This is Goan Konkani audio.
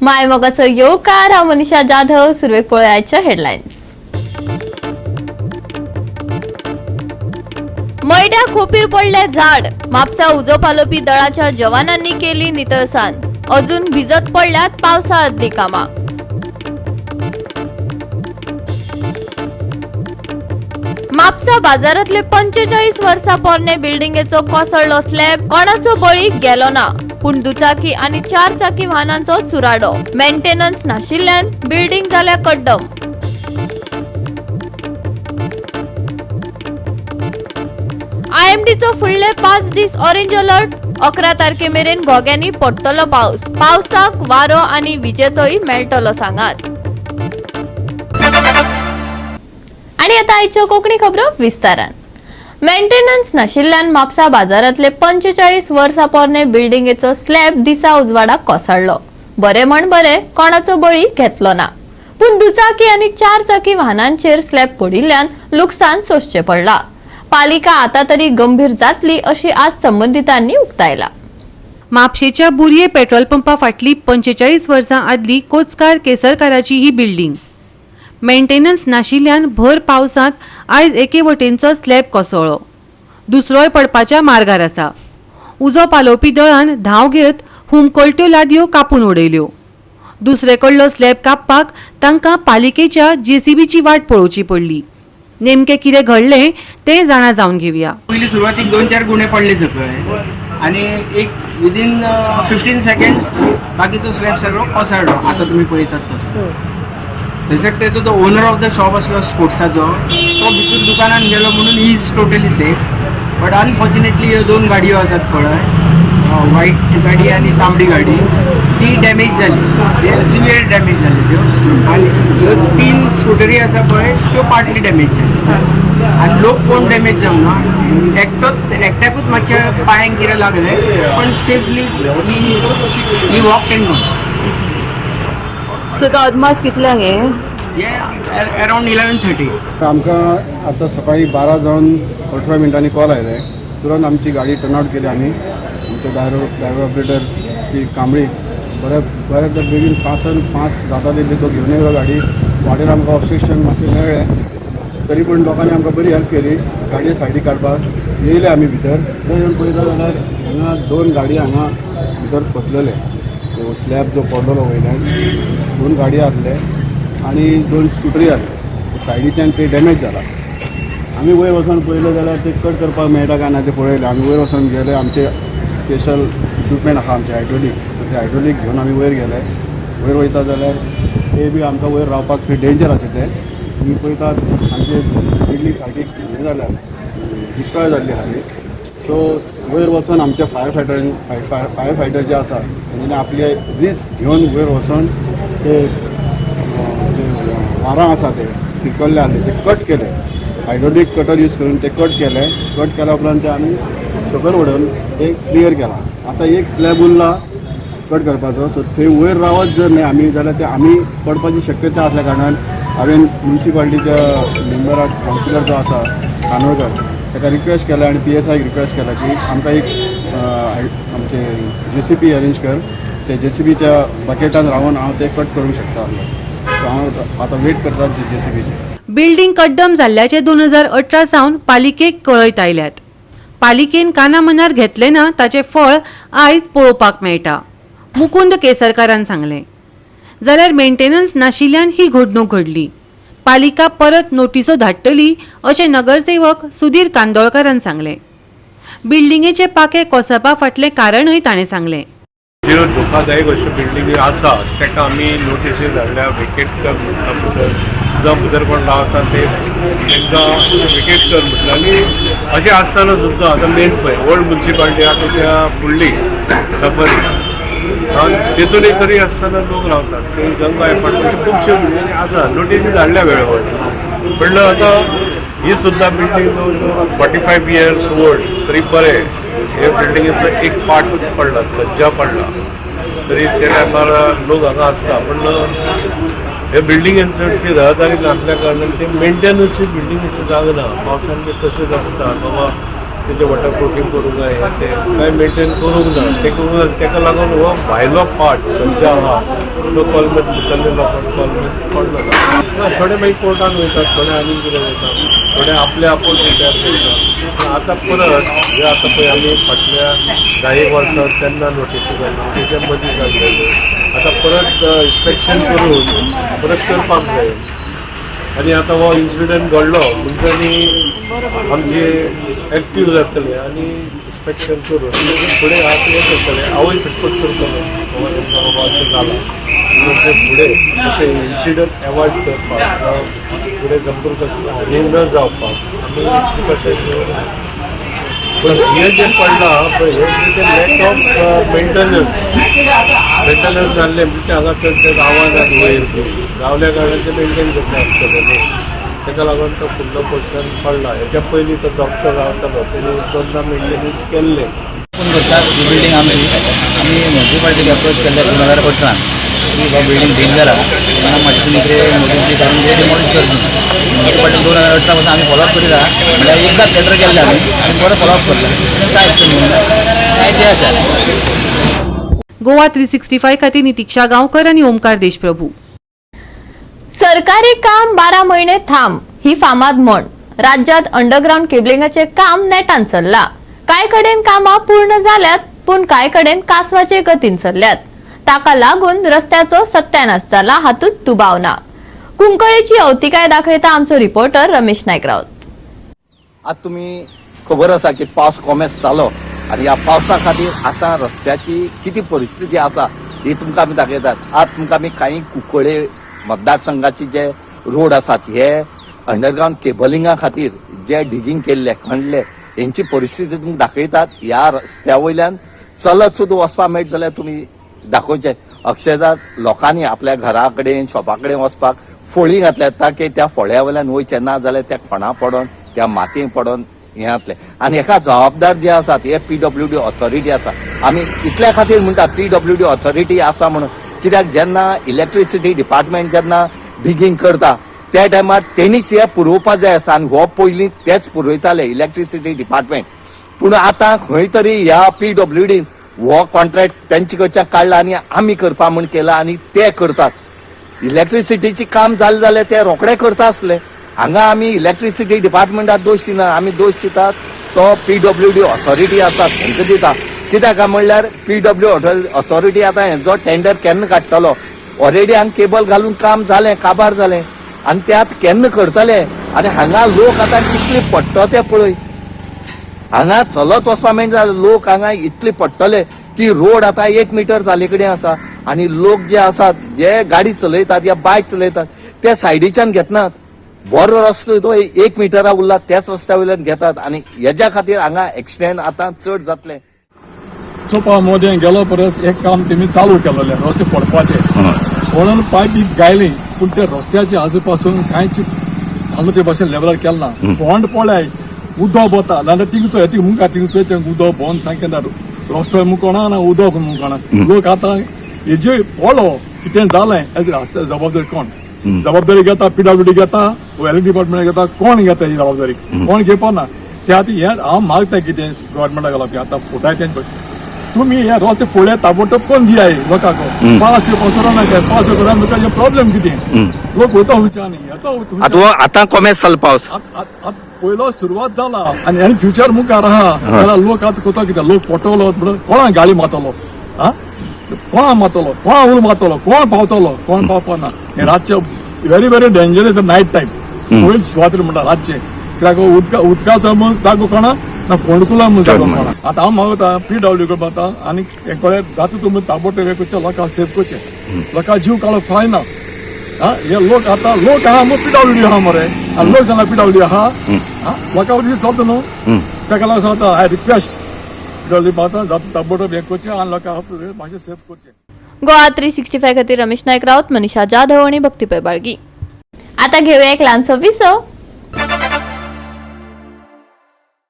मायमोगाचो येवकार. हांव मनीषा जाधव. सुरवेक पळोवया हेडलायन्स. मयड्या खोपीर पडले झाड. म्हापसा उजो पालोवपी दळाच्या जवानांनी केली नितळसाण. अजून भिजत पडल्यात पावसा आदली कामां. म्हापसा बाजारातले 45 वर्सां पोरणे बिल्डिंगेचो कोसळ्ळो स्लॅब. कोणाचो बळी गेलो ना, पूण दुचाकी आनी चार चाकी वाहनांचो चुराडो. मेंटेनन्स नाशिल्ल्यान बिल्डिंग जाल्या कड्डम. आयएमडीचो फुडले 5 दीस ऑरेंज अलर्ट. 11 तारखे मेरेन घोग्यांनी पडटलो पावस. पावसाक वारो आनी विजेचोय मेळटलो सांगात. आणि आता आयच्यो कोंकणी खबरो विस्तारान. मेंटेनन्स नाशिल्ल्यान म्हापसा बाजारांतले 45 वर्सां पोरणे बिल्डिंगेचो स्लॅब दिसा उजवाडाक कोसळ्ळो. बरें म्हण बरें कोणाचो बळी घेतलो ना, पूण दुचाकी आनी चार चाकी वाहनांचेर स्लॅब पडिल्ल्यान लुकसाण सोंसचें पडलां. पालिका आता तरी गंभीर जातली अशी आज संबंधितांनी उक्तायला. म्हापशेच्या बुरये पेट्रोल पंपा फाटली 45 वर्सां आदली कोचकार केसरकाराची ही बिल्डींग. मेंटेनन्स नाशिल्ल्यान भर पावसांत आयज एके वटेनचो स्लॅब कोसळ्ळो, दुसरोय पडपाच्या मार्गार आसा. उजो पालोवपी दळान धांव घेत हुमकळट्यो लादयो कापून उडयल्यो. दुसरे कडलो स्लॅब कापपाक तांकां पालिकेच्या जेसीबीची वाट पळोवची पडली. नेमकें कितें घडलें तें जाणा जावन घेवया. पयली सुरवातीक दोन चार गुणे पडले सकयल आणि एक विदीन 15 सेकंड्स बाकीचो स्लॅब सगळो कोसळ्ळो. आतां तुमी पळयतात तसो. थंयसर तेजो तो ओनर ऑफ the shop आसलो स्पोर्ट्साचो, तो भितर दुकानान गेलो म्हणून he is totally safe. But unfortunately ह्यो दोन गाडयो आसात पळय, व्हायट गाडी आनी तांबडी गाडी, ती डॅमेज जाली, सिवियर डॅमेज जाली त्यो. आनी ह्यो तीन स्कुटरी आसा पळय, त्यो पार्टली डॅमेज जाली आनी लोक कोण डॅमेज जावंक ना. एकटोच, एकट्याकूच मातशें पांयांक कितें लागलें, पण safely he walk and go. So तो अदमास कितल्यांक हे? हे अरावंड 11:30. आमकां आतां सकाळी 12 जावन 18 मिनटांनी कॉल आयले. तुरंत आमची गाडी टर्न आवट केली आमी. आमचे ड्रायव्हर ऑपरेटर श्री कांबळी बऱ्या बऱ्या तर बेगीन फास्ट फास्ट जाता तेजे तो घेवन येयलो गाडी. वाटेर आमकां ऑब्स्ट्रक्शन मातशें मेळ्ळें, तरी पूण लोकांनी आमकां बरी हेल्प केली गाडये सायडीक काडपाक. येयले आमी भितर. थंय येवन पळयता जाल्यार हांगा दोन गाडी हांगा भितर फसलेले. तो स्लॅब जो पडलेलो वयल्यान, दोन गाडी आसले आनी दोन स्कुटरी आसले. सायडीच्यान ते डॅमेज जाला. आमी वयर वचोन पळयलें जाल्यार ते कट करपाक मेळटा काय ना ते पळयलें. आमी वयर वचोन गेले. आमचे स्पेशल इक्विपमेंट आहा आमचे हायड्रोलीक, सो ते हायड्रोलीक घेवन आमी वयर गेले. वयर वयता जाल्यार ते बी आमकां वयर रावपाक थंय डेंजर आशिल्लें. तुमी पळयतात, आमचे बिल्डींग सारकी हें जाल्या, डिस्ट्रॉय जाल्ली आहा. सो वयर वचोन आमचे फायर फायटर जे आसा, तेंच्यांनी आपले रिस्क घेवन वयर वचोन ते जे वारां आसा ते फिरकल्ले आहले ते कट केले. हायड्रोलीक कटर यूज करून ते कट केले. कट केल्या उपरांत ते आमी सकयल उडोवन ते क्लियर केला. आतां एक स्लॅब उरला कट करपाचो. सो थंय वयर रावत जर न्हय आमी जाल्यार ते आमी पडपाची शक्यता आसल्या कारणान हांवें मुन्सिपालिटीच्या मेंबराक, कावन्सिलर जो आसा कानोळकर, ताका रिक्वेस्ट केला आनी पीएसआयक रिक्वेस्ट केला की आमकां एक आमचे जेसीबी अरेंज कर. ते जेसीबीच्या बकेटान रावन हांव ते कट करूंक शकता. सो हांव आतां वेट करता जेसीबीचे. बिल्डींग कड्डम जाल्ल्याचे 2018 सावन पालिकेक कळयत आयल्यात. पालिकेन काना मनार घेतलें ना, ताचें फळ आयज पळोवपाक मेळटा. मुकुंद केसरकारान सांगलें, जाल्यार मेंटेनन्स नाशिल्ल्यान ही घडणूक घडली. पालिका परत नोटिसो धाडटली अशें नगरसेवक सुधीर कांदोळकारान सांगलें. बिल्डिंगेचे पाखे कोसळपा फाटलें कारणूय ताणें सांगलें. ज्यो धोकादायक अश्यो बिल्डिंगी आसा ताका आमी नोटिसी धाडल्या, वेकेट कर म्हणटा. भितर जावं भितर कोण रावता ते तांकां वेकेट कर म्हटलं. आनी अशें आसतना सुद्दां आतां मेन पळय ओल्ड मुन्सिपालिटी आसा त्या फुडली सफरी तेतूनय तरी आसतना लोक रावतात. ते गंगा एपार्टमेंट, खुबश्यो बिल्डिंगी आसा. नोटिसी धाडल्या वेळेवर. म्हणलं आतां ही सुद्दां बिल्डींग जवळ जवळ 45 इयर्स ओल्ड, तरी बरें हे बिल्डिंगेचो एक पार्टूच पडला, सज्जा पडला, तरी त्या टायमार लोक हांगा आसता. पण हे बिल्डिंगेन चडशी रहदारी नासल्या कारणान ते मेंटेनन्स बिल्डिंगेची जागना. पावसान ते तशेंच आसता बाबा. तेजें वॉटर प्रुफींग करूंक जाय, हें तें कांय मेंटेन करूंक ना, तें करूंक ना. तेका लागून हो भायलो पार्ट खंयचो आहा तो कॉलमेंत, भितरले लोकांक कॉलमेंत पडलो ना. थोडे मागीर कोर्टान वयतात, थोडे आनी कितें वयता, थोडे आपले आपूण रिपेर करता. पूण आतां परत जे आतां पळय आमी फाटल्या 10 एक वर्सां तेन्ना नोटिसी घाल्ल्यो, तेच्या मदीं घाल्लेल्यो, आतां परत इन्स्पेक्शन करून परत करपाक जाय. आनी आतां हो इन्सिडंट घडलो म्हणटनी आमचे एक्टीव जातले आनी इन्स्पेक्शन करून फुडें हात हें करतले. हांवूय खटपट करतलो, बाबा तेंकां बाबा अशें जालां म्हणून ते फुडें अशें इन्सिडंट एवॉयड करपाक, फुडें जमपूर कसलें हानी न जावपाक आमी प्रिकॉशन घेवन. पण हें जें पडलां पळय, हें तें लॅक ऑफ मेंटेनन्स. मेंटेनन्स जाल्लें म्हणजे हांगा चडशे रावनात वयर बी, रावल्या कारणान ते मेंटेन करता आसतले न्हू, ताका लागून तो फुडलो पोर्शन पडला. हेच्या पयलीं तो डॉक्टर रावतालो, तेणी दोनदां मेंटेनन्स केल्लें. फोन करतात. ही बिल्डींग आमची. आमी म्युन्सिपालिटीक अप्रोच केल्ले 2018न की हो बिल्डींग डेंजर आहा म्हणून मातशें तुमी कितें नोटीसी काडून कितें डिमॉलिश करची. म्युन्सिपालिटी 2018 पासून आमी फॉलोअप करीत आहा. म्हणल्यार एकदां लेटर केल्लें आमी आनी परत फॉलोअप करला, काय एक्शन घेवना, काय ते आसा. गोवा 365 खातीर नितीक्षा गांवकर आनी ओमकार देशप्रभू. सरकारी काम 12 महिने थांब ही फामाद म्हण. राज्यात अंडरग्राउंड केबलिंगाचे काम नेटान चल्ला. कांय कडेन कामां पूर्ण जाल्यात, पूण कांय कडेन कासवाचे गतीन चल्ल्यात. ताका लागून रस्त्याचो सत्यानाश जाला हातूंत दुबाव ना. कुंकळीची अवतिकाय दाखयता आमचो रिपोर्टर रमेश नायक राऊत. आतां तुमी खबर आसा की पावस कोमेस जालो आनी ह्या पावसा खातीर आतां रस्त्याची कितें परिस्थिती आसा ही तुमकां आमी दाखयतात. आतां तुमकां आमी कांय कुंकळे मतदारसंघाचे जे रोड आसात, हे अंडरग्रावंड केबलिंगा खातीर जे डिगींग केल्ले, खणले, हेंची परिस्थिती तुमकां दाखयतात. ह्या रस्त्या वयल्यान चलत सुद्दां वचपाक मेळट जाल्यार तुमी दाखोवचें. अक्षरशा लोकांनी आपल्या घरा कडेन, शॉपा कडेन वचपाक फोळी घातल्यात, ताकी त्या फोळ्या वयल्यान वयचें ना जाल्यार त्या खणा पडोन, त्या मातयेन पडोन हें जातलें. आनी हेका जबाबदार जे आसात हे पीडब्ल्यूडी ऑथॉरिटी आसा. आमी इतल्या खातीर म्हणटा पीडब्ल्यूडी ऑथॉरिटी आसा म्हणून, कित्याक जेन्ना इलेक्ट्रिसिटी डिपार्टमेंट जेन्ना डिगींग करता त्या टायमार तेणीच हे पुरोवपा जाय आसा. आनी हो पयलीं तेच पुरयताले इलेक्ट्रिसिटी डिपार्टमेंट, पूण आतां खंय तरी ह्या पीडब्ल्यूडीन हो कॉन्ट्रॅक्ट तेंचे कडच्यान काडला आनी आमी करपा म्हूण केला आनी ते करतात. इलेक्ट्रिसिटीची काम जालें जाल्यार ते रोखडे करता आसले. हांगा आमी इलेक्ट्रिसिटी डिपार्टमेंटाक दोश दिना, आमी दोश दितात तो पीडब्ल्यूडी ऑथॉरिटी आसा तांकां दिता. कित्याक काय म्हणल्यार पीडब्ल्यू ऑथॉरिटी आतां हेजो टेंडर केन्ना काडटलो? ऑलरेडी हांगा केबल घालून काम जालें, काबार जालें आनी ते आतां केन्ना करतले? आनी हांगा लोक आतां कितले पडटा ते पळय. हांगा चलत वचपा मेळटा जाल्यार लोक हांगा इतले पडटले की रोड आतां 1 मिटर जाले कडेन आसा आनी लोक जे आसात, जे गाडी चलयतात या बायक चलयतात, ते सायडीच्यान घेतनात. बरो रस्तो तो 1 मिटरा उरला, त्याच रस्त्या वयल्यान घेतात आनी हेज्या खातीर हांगा एक्सिडेंट आतां चड जातले. चोपा मोदें गेलो परस एक काम तेमी चालू केलेलें रस्ते पडपाचे म्हणून पायप गायली, पूण ते रस्त्याचे आजू पासून कांयच आजून ते भाशेन लेवलार केलें ना. फोंड पळय, उदक वता नाजाल्यार थिंगचो ती मुखार थिंगचो तें उदक भोंवन सामकें ना, रस्तो मुकोणा ना, उदक मुकोणा. लोक आतां हेजे पळो कितें जालें, हेजे रस्त्याची जबाबदारी कोण जबाबदारी घेता? पीडब्ल्यूडी घेता, हेल्थ डिपार्टमेंट घेता, कोण घेता? ही जबाबदारी कोण घेवपा ना. ते आतां हें हांव मागता कितें गव्हर्मेंटाक घालप की आतां फुटाय तें तुमी हे रस्ते फुडें ताबडतोब कोण दियाय लोकांक. पावस येवपाक नाका, पावस येवपाक प्रॉब्लेम कितें, लोक वयता खंयच्यान येता. आतां आतां कोमेस जालो पावस. पयलो सुरवात जाला आनी इन फ्युचर मुखार आहा जाल्यार लोक आतां कोता कितें? लोक पडटलो म्हणून कोणा गाळी मारतलो? आ कोणा मारतलो? कोणा उलो मारतलो? कोण पावतलो? कोण पावपा ना. हे रातचे very very dangerous night time. पयलीं सुवातेर म्हणटा रातचे, कित्याक उदका उदकाचो म्हूण जागो कोणा ना, फोंडकुलां म्हूण जागो कोणा. आतां हांव मागता पीडब्ल्यू कडे मागता आनी हें कळ्ळें जाता तुमी ताबडतोब हें करचें, लोकांक सेफ करचें. लोकां जीव काडप फायना. हा हे लोक आतां लोक आहा म्हूण पीडब्ल्यूडी आहा मरे, आनी लोक जाल्यार पीडब्ल्यूडी आहा? लोकां वरवीं चलता न्हू. ताका लागून सांगता, I request PWD मागता, जाता ताबडतोब हें करचें आनी लोकांक मातशें सेफ करचें. गोवा 365 खातीर रमेश नायक राऊत, मनीषा जाधव आणि भक्ती बाळगी. आता घेऊया एक ल्हानसो विसव.